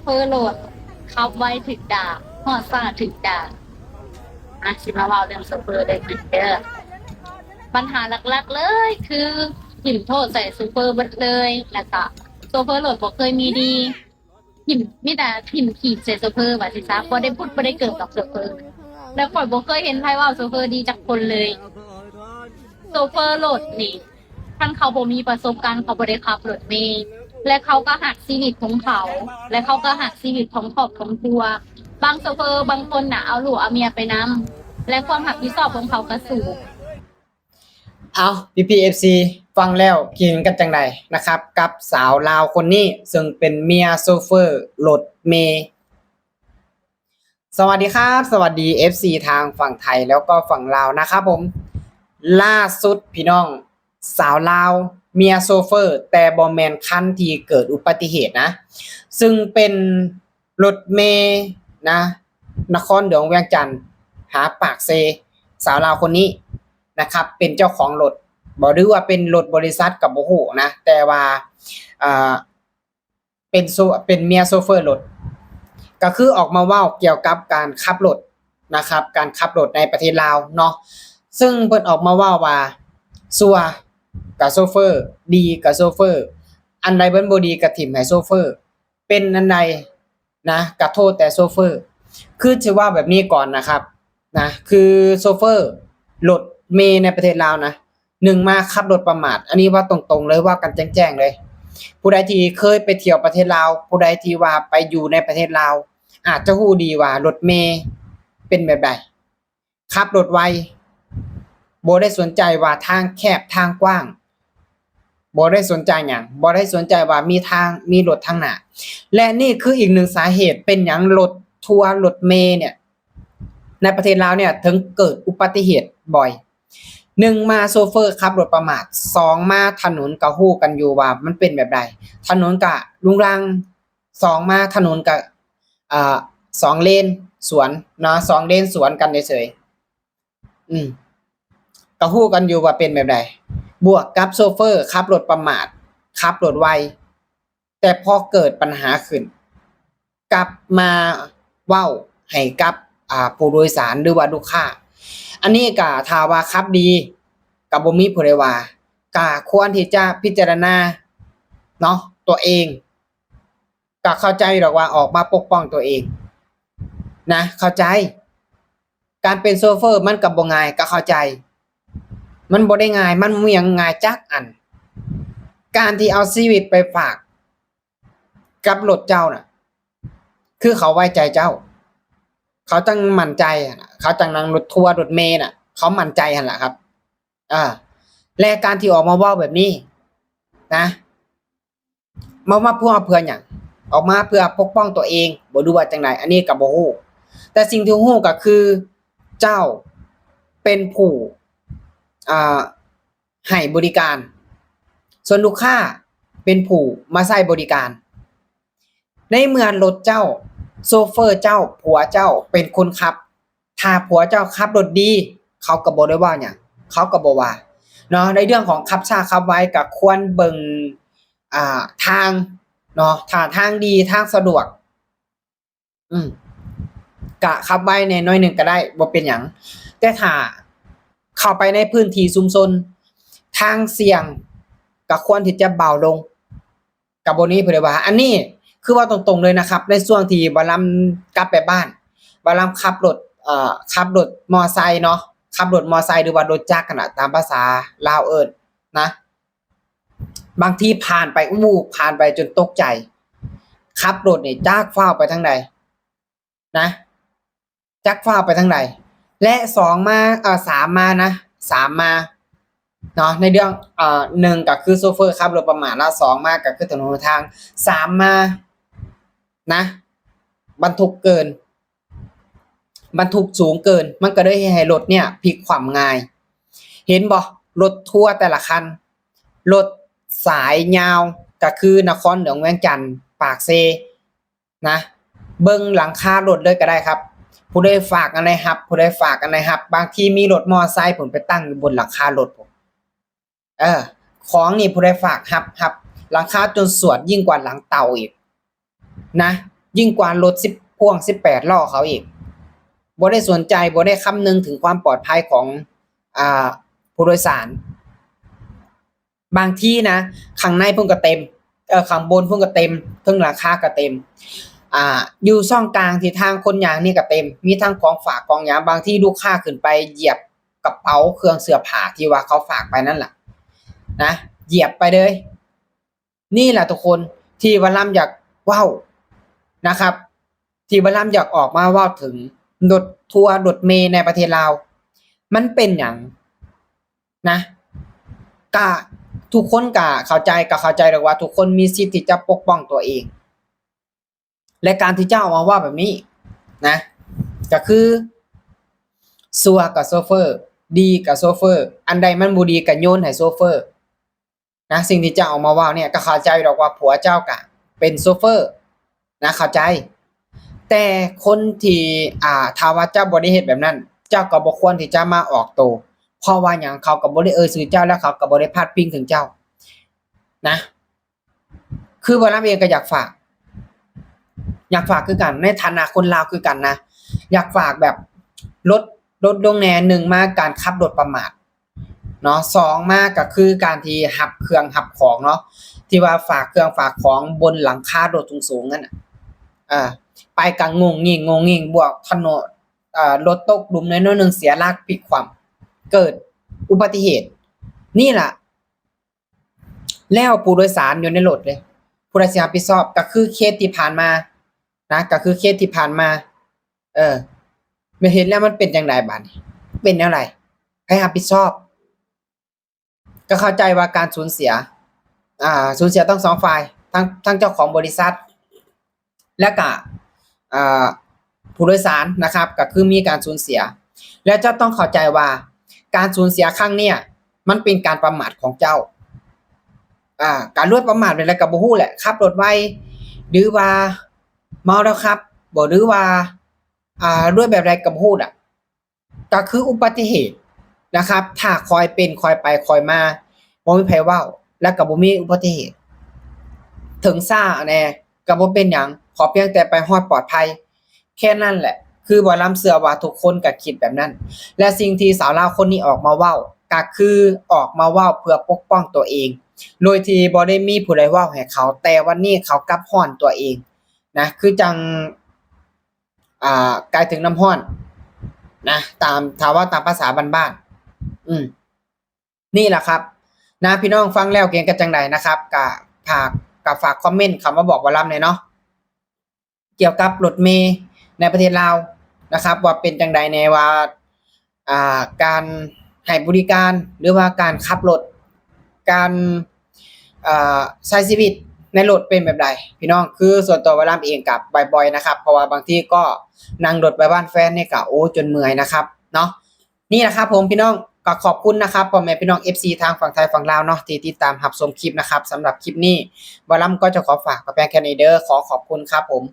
ເຟີລົດຂັບໄວຖືກດ່າ, ຮອດຊ້າຖືກດ່າ. ອາ ຊິມາເວົ້າເລື່ອງໂຊເຟີເລີຍເດີ. ບັນຫາຫຼັກໆເລີຍຄືຖິ້ມໂທດໃສ່ໂຊເຟີເບິດເລີຍ, ແລ້ວກະໂຊເຟີລົດບໍ່ເຄີຍມີດີ, ຖິ້ມ ມີແຕ່ຖິ້ມຂີດໃສ່ໂຊເຟີວ່າຊິຊະ, ບໍ່ໄດ້ຜຸດບໍ່ໄດ້ເກີດດອກໂຊເຟີ. ແລ້ວຂ້ອຍບໍ່ເຄີຍເຫັນໃຜເວົ້າໂຊເຟີດີຈັກຄົນເລີຍ. ໂຊເຟີລົດນີ້ ຄັນເຂົາບໍ່ມີປະສົບການ ເຂົາບໍ່ໄດ້ຂັບລົດເມ, ແລະ ເຂົາກໍຮັກຊີວິດຂອງເຂົາ ແລະ ເຂົາກໍຮັກຊີວິດຂອງຄອບຂອງຄົວ. ບາງໂຊເຟີບາງຄົນນະ ເອົາລູກເອົາເມຍໄປນຳ ແລະ ຄວາມຮັບຜິດຊອບຂອງເຂົາກໍສູງ. ເອົາ ພີ່ໆ ເອັຟຊີ ຟັງແລ້ວຄິດເຫັນກັນຈັ່ງໃດນະຄັບ ກັບສາວລາວຄົນນີ້ ເຊິ່ງເປັນເມຍໂຊເຟີລົດເມ? ສະຫວັດດີຄັບ ສະຫວັດດີ ເອັຟຊີ ທາງຝັ່ງໄທ ແລ້ວກໍຝັ່ງລາວນະຄັບຜົມ. ລ່າສຸດພີ່ນ້ອງ ສາວລາວເມຍໂຊເຟີ ແຕ່ບໍ່ແມ່ນຄັນທີ່ເກີດອຸບັດຕິເຫດນະ, ເຊິ່ງເປັນລົດເມນະ ນະຄອນຫຼວງວຽງຈັນຫາປາກເຊ. ສາວລາວຄົນນີ້ນະຄັບ ເປັນເຈົ້າຂອງລົດບໍ ຫຼືວ່າເປັນລົດບໍລິສັດກໍບໍ່ຮູ້ນະ, ແຕ່ວ່າ ເປັນໂຊ ເປັນເມຍໂຊເຟີລົດ ກໍຄືອອກມາເວົ້າກ່ຽວກັບການຂັບລົດນະຄັບ ການຂັບລົດໃນປະເທດລາວເນາະ. ເຊິ່ງເພິ່ນອອກມາເວົ້າວ່າ ຊົ່ວກໍໂຊເຟີ, ດີກໍໂຊເຟີ, ອັນໃດມັນບໍ່ດີກໍຖິ້ມໃຫ້ໂຊເຟີ, ເປັນອັນໃດນະ ກະໂທດແຕ່ໂຊເຟີ. ຄືຊິເວົ້າແບບນີ້ກ່ອນນະຄັບນະ ຄືໂຊເຟີລົດເມໃນປະເທດລາວນະ ໜຶ່ງມາຂັບລົດປະໝາດ, ອັນນີ້ເວົ້າຕົງໆເລີຍ ເວົ້າກັນແຈ້ງໆເລີຍ. ຜູ້ໃດທີ່ເຄີຍໄປທ່ຽວປະເທດລາວ, ຜູ້ໃດທີ່ວ່າໄປຢູ່ໃນປະເທດລາວ ອາດຈະຮູ້ດີວ່າລົດເມເປັນແບບໃດ. ຂັບລົດໄວ, ບໍ່ໄດ້ສົນໃຈວ່າທາງແຄບທາງກວ້າງ, ບໍ່ໄດ້ສົນໃຈຫຍັງ, ບໍ່ໄດ້ສົນໃຈວ່າມີທາງ ມີລົດທາງໜ້າ. ແລະ ນີ້ຄືອີກໜຶ່ງສາເຫດເປັນຫຍັງລົດທົວລົດເມເນຍ ໃນປະເທດລາວເນຍເຖິງເກີດອຸບັດຕິເຫດບ່ອຍ. ໜຶ່ງມາໂຊເຟີຂັບລົດປະໝາດ, ສອງມາຖະໜົນກໍຮູ້ກັນຢູ່ວ່າມັນເປັນແບບໃດ, ຖະໜົນກະລຸງລັງ, ສອງມາຖະໜົນກະ ເອີ ສອງເລນສວນເນາະ, ສອງເລນສວນກັນເສີຍໆ ອືມ ກໍຮູ້ກັນຢູ່ວ່າເປັນແບບໃດ. ບວກກັບໂຊເຟີຂັບລົດປະໝາດ, ຂັບລົດໄວ, ແຕ່ພໍເກີດບັນຫາຂຶ້ນ ກັບມາເວົ້າໃຫ້ກັບ ອ່າ ຜູ້ໂດຍສານ ຫຼືວ່າລູກຄ້າ. ອັນນີ້ກະຖ້າວ່າຂັບດີ ກະບໍ່ມີຜູ້ໃດວ່າ, ກະຄວນທີ່ຈະພິຈາລະນາເນາະ ຕົວເອງ. ກະເຂົ້າໃຈດອກວ່າອອກມາປົກປ້ອງຕົວເອງນະ, ເຂົ້າໃຈ. ການເປັນໂຊເຟີມັນກໍບໍ່ງ່າຍ, ກໍເຂົ້າໃຈ. ມັນບໍ່ໄດ້ງ່າຍ, ມັນບໍ່ມີຫຍັງງ່າຍຈັກອັນ. ການທີ່ເອົາຊີວິດໄປຝາກກັບລົດເຈົ້ານະ, ຄືເຂົາໄວ້ໃຈເຈົ້າ, ເຂົາຈັ່ງໝັ້ນໃຈຫັ້ນນະ, ເຂົາຈັ່ງນັ່ງລົດທົວລົດເມນະ, ເຂົາໝັ້ນໃຈຫັ້ນລະຄັບ. ເອີ ແລະ ການທີ່ອອກມາເວົ້າແບບນີ້ນະ, ມາ ມາເພື່ອ ເພື່ອຫຍັງ? ອອກມາເພື່ອປົກປ້ອງຕົວເອງບໍ ຫຼືວ່າຈັ່ງໃດ? ອັນນີ້ກໍບໍ່ຮູ້. ແຕ່ສິ່ງທີ່ຮູ້ກໍຄືເຈົ້າເປັນຜູ້ ອ່າ ໃຫ້ບໍລິການ, ສ່ວນລູກຄ້າເປັນຜູ້ມາໃຊ້ບໍລິການ. ໃນເມື່ອລົດເຈົ້າ, ໂຊເຟີເຈົ້າ, ຜົວເຈົ້າເປັນຄົນຂັບ, ຖ້າຜົວເຈົ້າຂັບລົດດີ ເຂົາກໍບໍ່ໄດ້ເວົ້າຫຍັງ, ເຂົາກໍບໍ່ວ່າເນາະ. ໃນເລື່ອງຂອງຂັບຊ້າຂັບໄວກໍຄວນເບິ່ງ ອ່າ ທາງເນາະ, ຖ້າທາງດີ ທາງສະດວກ ອືມ ກະຂັບໄວແດ່ໜ້ອຍໜຶ່ງກໍໄດ້ ບໍ່ເປັນຫຍັງ. ແຕ່ຖ້າເຂົ້າໄປໃນພື້ນທີ່ຊຸມຊົນ, ທາງສ່ຽງກໍຄວນທີ່ຈະເບົາລົງ. ກໍບໍ່ມີຜູ້ໃດວ່າ. ອັນນີ້ຄືເວົ້າຕົງໆເລີຍນະຄັບ, ໃນຊ່ວງທີ່ບ່າວລຳກັບໄປບ້ານ, ບ່າວລຳຂັບລົດ ເອີ ຂັບລົດມໍໄຊເນາະ, ຂັບລົດມໍໄຊ ຫຼືວ່າລົດຈັກຫັ້ນນະ ຕາມພາສາລາວເອີ້ນນະ, ບາງທີຜ່ານໄປ ອູ້ ຜ່ານໄປຈົນຕົກໃຈ. ຂັບລົດນີ້ຈັກຟ້າວໄປທາງໃດ ນະ, ຈັກຟ້າວໄປທາງໃດ. ແລະ ສອງມາ ເອີ ສາມມານະ, ສາມມາເນາະ ໃນເລື່ອງ ເອີ ໜຶ່ງກໍຄືໂຊເຟີຂັບລົດປະໝາດ, ແລະ ສອງມາກໍຄືຖະໜົນຫົນທາງ, ສາມມານະ ບັນທຸກເກີນ, ບັນທຸກສູງເກີນ, ມັນກໍເລີຍເຮັດໃຫ້ລົດເນີ້ຍພິກຂວ້ຳງ່າຍ. ເຫັນບໍ່? ລົດທົວແຕ່ລະຄັນ, ລົດສາຍຍາວ ກໍຄືນະຄອນຫຼວງວຽງຈັນ ປາກເຊ ນະ, ເບິ່ງຫຼັງຄາລົດເລີຍກໍໄດ້ຄັບ. ຜູ້ໃດຝາກອັນໃດຮັບ, ຜູ້ໃດຝາກອັນໃດຮັບ. ບາງທີມີລົດມໍໄຊພຸ້ນໄປຕັ້ງຢູ່ບົນຫຼັງຄາລົດພຸ້ນ. ເອີ, ຂອງນີ້ຜູ້ໃດຝາກຮັບ, ຮັບ. ຫຼັງຄາຈົນສວດຍິ່ງກວ່າຫຼັງເຕົາອີກນະ. ຍິ່ງກວ່າລົດສິບ ພ່ວງສິບແປດລໍ້ເຂົາອີກ. ບໍ່ໄດ້ສົນໃຈ ບໍ່ໄດ້ຄຳນຶງເຖິງຄວາມປອດໄພຂອງ ອ່າ ຜູ້ໂດຍສານ. ບາງທີນະ ຂ້າງໃນພຸ້ນກໍເຕັມ ເອີ ຂ້າງບົນພຸ້ນກໍເຕັມ ເທິງຫຼັງຄາກໍເຕັມ ອ່າ ຢູ່ຊ່ອງກາງທີ່ທາງຄົນຍ່າງນີ້ກໍເຕັມ ມີທັງຂອງຝາກຂອງຫຍັງ. ບາງທີລູກຄ້າຂຶ້ນໄປຢຽບກະເປົາເຄື່ອງເສື້ອຜ້າທີ່ວ່າເຂົາຝາກໄປນັ້ນລະນະ ຢຽບໄປເລີຍ. ນີ້ລະທຸກຄົນ ທີ່ວ່າລຳຢາກເວົ້ານະຄັບ ທີ່ວ່າລຳຢາກອອກມາເວົ້າເຖິງລົດທົວລົດເມໃນປະເທດລາວ ມັນເປັນຫຍັງນະ? ກະທຸກຄົນກະເຂົ້າໃຈ ກະເຂົ້າໃຈດອກວ່າທຸກຄົນມີສິດທີ່ຈະປົກປ້ອງຕົວເອງ ແລະ ການທີ່ເຈົ້າອອກມາເວົ້າແບບນີ້ນະ ກະຄືຊົ່ວກະໂຊເຟີ ດີກະໂຊເຟີ ອັນໃດມັນບໍ່ດີກະໂຍນໃຫ້ໂຊເຟີ ນະ. ສິ່ງທີ່ເຈົ້າອອກມາເວົ້ານີ້ ກໍເຂົ້າໃຈດອກວ່າຜົວເຈົ້າກະເປັນໂຊເຟີນະ ເຂົ້າໃຈ. ແຕ່ຄົນທີ່ ອ່າ ຖ້າວ່າເຈົ້າບໍ່ໄດ້ເຮັດແບບນັ້ນ ເຈົ້າກໍບໍ່ຄວນທີ່ຈະມາອອກໂຕ. ເພາະວ່າຫຍັງ? ເຂົາກໍບໍ່ໄດ້ເອີ່ຍຊື່ເຈົ້າ ແລະ ເຂົາກໍບໍ່ໄດ້ພາດພິງເຖິງເຈົ້ານະ. ຄືບ່າວລຳເອງກໍຢາກຝາກ ຢາກຝາກຄືກັນ ໃນຖານະຄົນລາວຄືກັນນະ ຢາກຝາກແບບ ລົດ ລົດລົງແດ່. ໜຶ່ງມາການຂັບລົດປະໝາດເນາະ ສອງມາກໍຄືການທີ່ຮັບເຄື່ອງຮັບຂອງເນາະ ທີ່ວ່າຝາກເຄື່ອງຝາກຂອງບົນຫຼັງຄາລົດສູງໆນັ້ນນະ ເອີ ໄປກໍງຸ່ງງິ່ງງຸ່ງງິ່ງ ບວກຖະໜົນ ເອີ ລົດຕົກຫຼຸມໜ້ອຍໜຶ່ງ ເສຍຫຼັກ ພລິກຂວ້ຳ ເກີດອຸບັດຕິເຫດ ນີ້ລະ ແລ້ວຜູ້ໂດຍສານຢູ່ໃນລົດເດ້ ຜູ້ໃດຊິຮັບຜິດຊອບ? ກໍຄືເຄສທີ່ຜ່ານມານະ ກໍຄືເຄສທີ່ຜ່ານມາ ເອີ ແມ່ນເຫັນແລ້ວມັນເປັນຈັ່ງໃດບາດນີ້? ເປັນແນວໃດ? ໃຜຮັບຜິດຊອບ? ກໍເຂົ້າໃຈວ່າການສູນເສຍ ອ່າ ສູນເສຍທັງສອງຝ່າຍ ທັງ ທັງເຈົ້າຂອງບໍລິສັດ ແລະກະ ເອີ ຜູ້ໂດຍສານນະຄັບ ກໍຄືມີການສູນເສຍ ແລະເຈົ້າຕ້ອງເຂົ້າໃຈວ່າການສູນເສຍຄັ້ງເນີ້ຍ ມັນເປັນການປະໝາດຂອງເຈົ້າ ອ່າ ການລວຍປະໝາດແບບໃດກໍບໍ່ຮູ້ແຫຼະ ຂັບລົດໄວ ຫຼືວ່າເມົາແລ້ວຂັບບໍ ຫຼືວ່າ ອ່າ ລວຍແບບໃດກໍບໍ່ຮູ້ລະ ກໍຄືອຸບັດຕິເຫດນະຄັບ. ຖ້າຄ່ອຍເປັນຄ່ອຍໄປຄ່ອຍມາ ບໍ່ມີໃຜເວົ້າ ແລ້ວກໍບໍ່ມີອຸບັດຕິເຫດ ເຖິງຊ້າແດ່ກໍບໍ່ເປັນຫຍັງ ຂໍພຽງແຕ່ໄປຮອດປອດໄພ ແຄ່ນັ້ນແຫຼະ. ຄືບ່າວລຳເຊື່ອວ່າທຸກຄົນກໍຄິດແບບນັ້ນ ແລະສິ່ງທີ່ສາວລາວຄົນນີ້ອອກມາເວົ້າ ກໍຄືອອກມາເວົ້າເພື່ອປົກປ້ອງຕົວເອງ ໂດຍທີ່ບໍ່ໄດ້ມີຜູ້ໃດເວົ້າໃຫ້ເຂົາ ແຕ່ວັນນີ້ເຂົາກັບຮ້ອນຕົວເອງນະ ຄືຈັ່ງ ອ່າ ໄກ່ຖືກນ້ຳຮ້ອນນະ ຕາມ ຖ້າເວົ້າຕາມພາສາບ້ານໆ ອືມ ນີ້ລະຄັບນະ ພີ່ນ້ອງຟັງແລ້ວເຫັນກັນຈັ່ງໃດນະຄັບ ກະຝາກ ກະຝາກຄອມເມັນເຂົ້າມາບອກບ່າວລຳແດ່ເນາະ ກ່ຽວກັບລົດເມໃນປະເທດລາວນະຄັບ ວ່າເປັນຈັ່ງໃດແດ່ ວ່າ ອ່າ ການໃຫ້ບໍລິການ ຫຼືວ່າການຂັບລົດ ການ ເອີ ໃຊ້ຊີວິດໃນລົດເປັນແບບໃດພີ່ນ້ອງ? ຄືສ່ວນຕົວບ່າວລຳເອງກໍບໍ່ບໍ່ນະຄັບ ເພາະວ່າບາງທີກໍນັ່ງລົດໄປບ້ານແຟນນີ້ກໍ ໂອ້ ຈົນເມື່ອຍນະຄັບເນາະ. ນີ້ລະຄັບຜົມພີ່ນ້ອງ ກໍຂອບຄຸນນະຄັບ ພໍ່ແມ່ພີ່ນ້ອງເອັຟຊີທາງຝັ່ງໄທຝັ່ງລາວເນາະ ທີ່ຕິດຕາມຮັບຊົມຄລິບນະຄັບ. ສຳລັບຄລິບນີ້ບ່າວລຳກໍຈະຂໍຝາກໄວ້ພຽງແຄ່ນີ້ເດີ ຂໍຂອບຄຸນຄັບຜົມ.